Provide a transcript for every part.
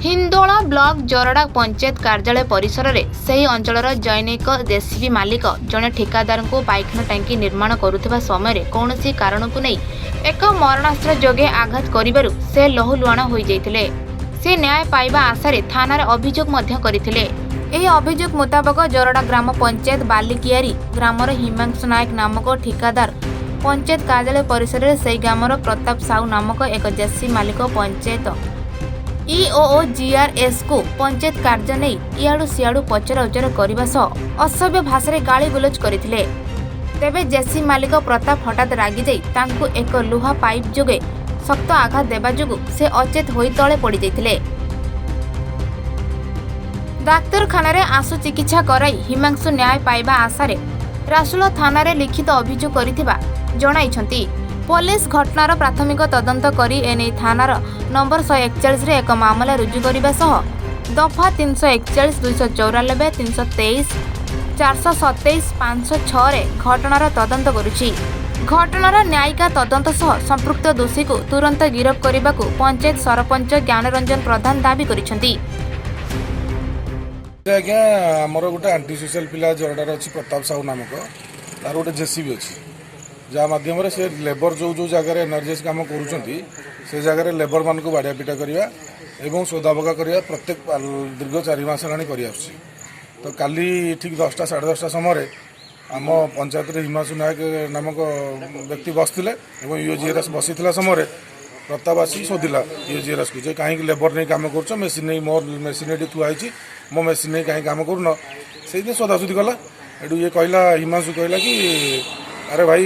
Hindol block Jarada panchayat କାର୍ଯ୍ୟାଳୟ ପରିସରରେ ସେହି ଅଞ୍ଚଳର ଜନୈକ ଜେସିବି ମାଲିକ ଜଣେ ଠିକାଦାରଙ୍କୁ ପାଇଖାନା ଟାଙ୍କି ନିର୍ମାଣ କରୁଥିବା ସମୟରେ କୌଣସି କାରଣକୁ ନେଇ ଏକ ମରଣାସ୍ତ୍ର ଯୋଗେ ଆଘାତ କରିବାରୁ ସେ ଲହୁଲୁହାଣ ହୋଇଯାଇଥିଲେ। ସେ ନ୍ୟାୟ ପାଇବା ଆଶାରେ ଥାନାରେ ଅଭିଯୋଗ ମଧ୍ୟ କରିଥିଲେ। ଏହି ଅଭିଯୋଗ ମୁତାବକ ଜରଡ଼ା ଗ୍ରାମ ପଞ୍ଚାୟତ ବାଲିକିଆରୀ ଗ୍ରାମର ହିମାଂଶୁ ନାୟକ ନାମକ ଠିକାଦାର ପଞ୍ଚାୟତ କାର୍ଯ୍ୟାଳୟ ପରିସରରେ ସେହି ଗ୍ରାମର ପ୍ରତାପ ସାହୁ ନାମକ ଏକ ଜେସିବି ମାଲିକ ପଞ୍ଚାୟତ ଇଓ ଓ ଜିଆର୍ଏସ୍କୁ ପଞ୍ଚାୟତ କାର୍ଯ୍ୟ ନେଇ ଇଆଡୁ ସିଆଡୁ ପଚରା ଉଚରା କରିବା ସହ ଅସଭ୍ୟ ଭାଷାରେ ଗାଳିଗୁଲଜ କରିଥିଲେ। ତେବେ ଜେସିବି ମାଲିକ ପ୍ରତାପ ହଠାତ୍ ରାଗିଯାଇ ତାଙ୍କୁ ଏକ ଲୁହା ପାଇପ୍ ଯୋଗେ ଶକ୍ତ ଆଘାତ ଦେବା ଯୋଗୁଁ ସେ ଅଚେତ ହୋଇ ତଳେ ପଡ଼ିଯାଇଥିଲେ। ଡାକ୍ତରଖାନାରେ ଆଶୁ ଚିକିତ୍ସା କରାଇ ହିମାଂଶୁ ନ୍ୟାୟ ପାଇବା ଆଶାରେ ରାସୁଳ ଥାନାରେ ଲିଖିତ ଅଭିଯୋଗ କରିଥିବା ଜଣାଇଛନ୍ତି। ପୋଲିସ ଘଟଣାର ପ୍ରାଥମିକ ତଦନ୍ତ କରି ଏନେଇ ଥାନାର ନମ୍ବର 141ରେ ଏକ ମାମଲା ରୁଜୁ କରିବା ସହ ଦଫା 341, 294, 323, 427, 506ରେ ଘଟଣାର ତଦନ୍ତ କରୁଛି। ଘଟଣାର ନ୍ୟାୟିକ ତଦନ୍ତ ସହ ସମ୍ପୃକ୍ତ ଦୋଷୀକୁ ତୁରନ୍ତ ଗିରଫ କରିବାକୁ ପଞ୍ଚାୟତ ସରପଞ୍ଚ ଜ୍ଞାନରଞ୍ଜନ ପ୍ରଧାନ ଦାବି କରିଛନ୍ତି। ଆଜ୍ଞା, ଆମର ଗୋଟେ ଆଣ୍ଟି ସୋସିଆଲ ପିଲା ଜରଡ଼ାରେ ଅଛି, ପ୍ରତାପ ସାହୁ ନାମକ। ତାର ଗୋଟେ ଜେସିବି ଅଛି, ଯାହା ମାଧ୍ୟମରେ ସେ ଲେବର ଯେଉଁ ଯେଉଁ ଜାଗାରେ ଏନ୍ଆର୍ଜିଏସ୍ କାମ କରୁଛନ୍ତି, ସେ ଜାଗାରେ ଲେବରମାନଙ୍କୁ ବାଡ଼ିଆ ପିଟା କରିବା ଏବଂ ସୋଦାବକା କରିବା ପ୍ରତ୍ୟେକ ଦୀର୍ଘ 4 ମାସ ହେଲାଣି କରିଆସୁଛି। ତ କାଲି ଠିକ୍ 10ଟା 10:30 ସମୟରେ ଆମ ପଞ୍ଚାୟତରେ ହିମାଂଶୁ ନାୟକ ନାମକ ବ୍ୟକ୍ତି ବସିଥିଲେ ଏବଂ ୟୁଜିଆର୍ଏସ୍ ବସିଥିଲା ସମୟରେ ପ୍ରତାପ ଆସିକି ଶୋଧିଲା ୟୁଜିଆର୍ଏସ୍କୁ ଯେ କାହିଁକି ଲେବର ନେଇ କାମ କରୁଛ, ମେସିନ୍ ନେଇ, ମୋ ମେସିନ୍ ଏଠି ଥୁଆ ହେଇଛି, ମୋ ମେସିନ୍ ନେଇ କାହିଁକି କାମ କରୁନ? ସେଇଦିନ ସୋଦାସୁଦି କଲା। ଏଠୁ ଇଏ କହିଲା, ହିମାଂଶୁ କହିଲା କି ଆରେ ଭାଇ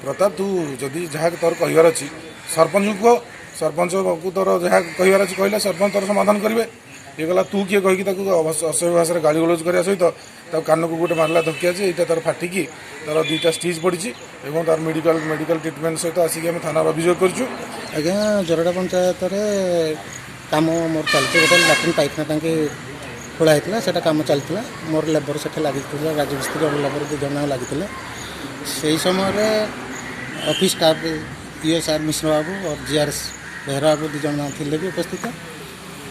ପ୍ରତାପ, ତୁ ଯଦି ଯାହା ତୋର କହିବାର ଅଛି ସରପଞ୍ଚକୁ କୁହ, ସରପଞ୍ଚକୁ ତୋର ଯାହା କହିବାର ଅଛି କହିଲେ ସରପଞ୍ଚ ତୋର ସମାଧାନ କରିବେ। ଇଏ କହିଲା ତୁ କିଏ କହିକି ତାକୁ ଅସଭ୍ୟ ଭାଷାରେ ଗାଳି ଗୁଲଜ କରିବା ସହିତ ତାକୁ କାନକୁ ଗୋଟେ ମାରିଲା ଧକିଆ ଯେ ଏଇଟା ତାର ଫାଟିକି ତାର 2ଟା ଷ୍ଟିଚ୍ ପଡ଼ିଛି ଏବଂ ତାର ମେଡ଼ିକାଲ ଟ୍ରିଟମେଣ୍ଟ ସହିତ ଆସିକି ଆମେ ଥାନାରେ ଅଭିଯୋଗ କରିଛୁ। ଆଜ୍ଞା, ଜରଡ଼ା ପଞ୍ଚାୟତରେ କାମ ମୋର ଚାଲିଛି। ଗୋଟେ ଲାଟ୍ରିନ୍ ପାଇଖାନା ଟାଙ୍କି ଖୋଳା ହେଇଥିଲା, ସେଇଟା କାମ ଚାଲିଥିଲା। ମୋର ଲେବର ସେଠି ଲାଗିଥିଲା, ରାଜମିସ୍ତ୍ରୀ ଆଉ ଲେବର 2 ଜଣ ଲାଗିଥିଲେ। ସେଇ ସମୟରେ ଅଫିସ୍ ଷ୍ଟାଫ୍ ଇଏ ସାର୍ ମିଶ୍ର ବାବୁ ଓ ଜିଆର୍ଏସ୍ ବେହେରା ବାବୁ 2 ଜଣ ଥିଲେ ବି ଉପସ୍ଥିତ,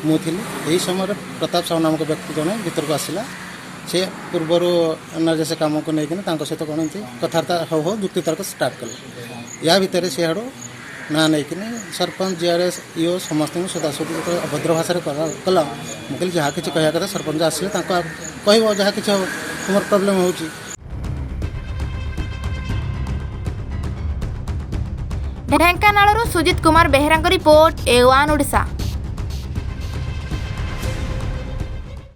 ମୁଁ ଥିଲି। ଏହି ସମୟରେ ପ୍ରତାପ ସାହୁ ନାମକ ବ୍ୟକ୍ତି ଜଣେ ଭିତରକୁ ଆସିଲା। ସେ ପୂର୍ବରୁ ଏନ୍ଆର୍ଜିଏସ୍ କାମକୁ ନେଇକିନା ତାଙ୍କ ସହିତ କ'ଣ ଏମିତି କଥାବାର୍ତ୍ତା ହଉ ହଉ ଯୁକ୍ତିତର୍କ ଷ୍ଟାର୍ଟ କଲେ। ୟା ଭିତରେ ସିଆଡ଼ୁ ନାଁ ନେଇକିନି ସରପଞ୍ଚ, ଜିଆର୍ଏସ୍, ଇଓ ସମସ୍ତଙ୍କୁ ସୋଦାସୋଦି ଯେତେବେଳେ ଅଭଦ୍ର ଭାଷାରେ କଲା, ମୁଁ କହିଲି ଯାହା କିଛି କହିବା କଥା ସରପଞ୍ଚ ଆସିଲେ ତାଙ୍କୁ କହିବ, ଯାହା କିଛି ହେବ ତୁମର ପ୍ରୋବ୍ଲେମ୍ ହେଉଛି। ଢେଙ୍କାନାଳରୁ ସୁଜିତ କୁମାର ବେହେରାଙ୍କ ରିପୋର୍ଟ, ଏ ୱାନ୍ ଓଡ଼ିଶା।